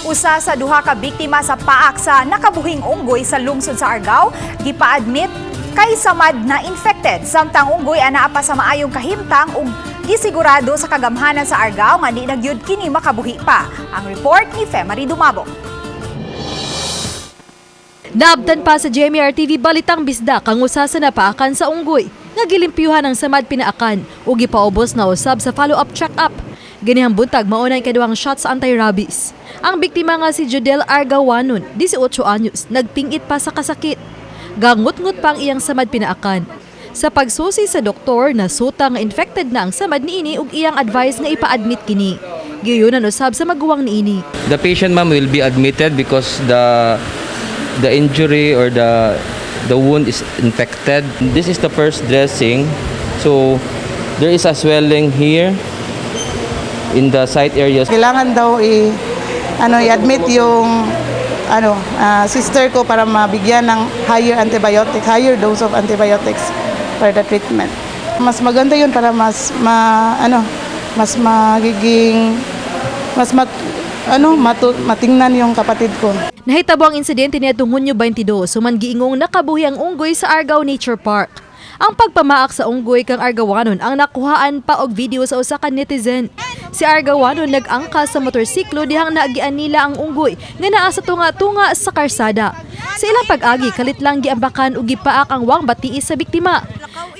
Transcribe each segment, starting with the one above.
Usa sa duha ka biktima sa paak sa nakabuhing unggoy sa lungsod sa Argao gipa-admit kay samad na infected. Samtang unggoy anaa pa sa maayong kahimtang ug gisigurado sa kagamhanan sa Argao nga di na gyud kini makabuhi pa. Ang report ni Femary Dumabo. Naabtan pa sa GMA RTV Balitang Bisdak ang usa sa napaakan sa unggoy nga gilimpyuhan ang samad pinaakan ug gipaubos na usab sa follow-up check-up. Ganihang buntag mao na ang ikaduhang shot sa anti-rabies. Ang biktima nga si Judel Argawanon, 18 anyos, nagpingit pa sa kasakit. Gangut-ngut pa ang iyang samad pinaakan. Sa pagsusi sa doktor, nasuta nga infected na ang samad niini ug iyang advice nga ipa-admit kini. Giyunan usab sa maguwang niini. The patient, ma'am, will be admitted because the injury or the wound is infected. This is the first dressing. So there is a swelling here in the site areas. Kailangan daw i ano i-admit yung ano sister ko para mabigyan ng higher antibiotic, higher dose of antibiotics for the treatment. Mas maganda 'yun para mas ma ano mas magiging mas mat, ano matu, matingnan yung kapatid ko. Nahitabo ang insidente niadtong Hunyo 22, suman giingong nakabuhi ang unggoy sa Argao Nature Park. Ang pagpamaak sa unggoy kang Argawanon ang nakuhaan pa og video sa usa ka netizen. Si Argawanon nag-angkas sa motorsiklo dihang naagian nila ang unggoy nga naa sa tunga-tunga sa karsada. Sa ilang pag-agi, kalit lang giambakan ug gipaak ang wang batiis sa biktima.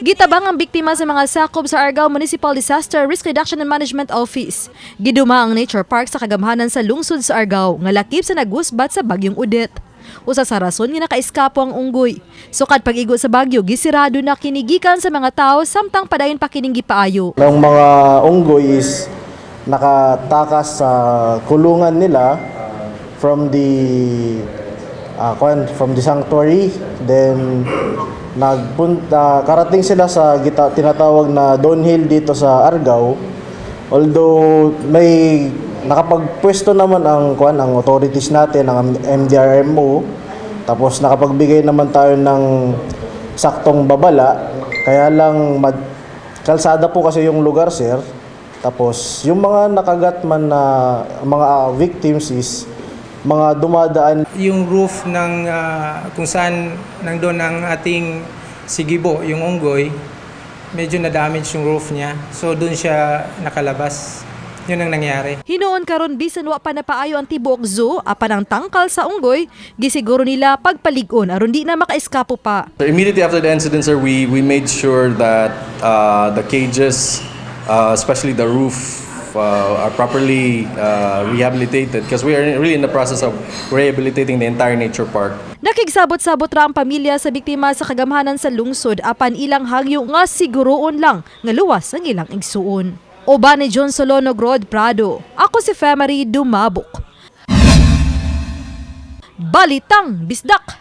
Gitabang ang biktima sa mga sakop sa Argao Municipal Disaster Risk Reduction and Management Office. Giduma ang nature park sa kagamhanan sa lungsod sa Argao nga lakip sa nagusbat sa bagyong Odette. Usa sa rason nga nakaiskapo ang unggoy. Sukad pag-igo sa bagyo, gisirado na kini gikan sa mga tao samtang padayon pa kining gipaayo. Ang mga unggoy is nakatakas sa kulungan nila from the sanctuary, then nagpunta, karating sila sa tinatawag na downhill dito sa Argao, although may nakapagpwesto naman ang kwan, ang authorities natin, ang MDRMO, tapos nakapagbigay naman tayo ng saktong babala. Kaya lang kalsada po kasi yung lugar, sir. Tapos yung mga nakagat man na mga victims is mga dumadaan. Yung roof ng kung saan nandun ang ating sigibo, yung unggoy, medyo na-damage yung roof niya. So doon siya nakalabas. Yun ang nangyari. Hinuon karon bisan wa pa napaayo ang tibuok zoo apan ang tangkal sa unggoy gisiguro nila pagpalig-on aron di na makaiskapo pa. So immediately after the incident, sir, we made sure that the cages, especially the roof, are properly rehabilitated because we are really in the process of rehabilitating the entire nature park. Nakigsabot-sabot ra ang pamilya sa biktima sa kagamhanan sa lungsod apan ilang hangyo nga siguroon lang nga luwas ang ilang igsuon. Uban ni John Solono, Rod Prado. Ako si Femary Dumabok. Balitang Bisdak!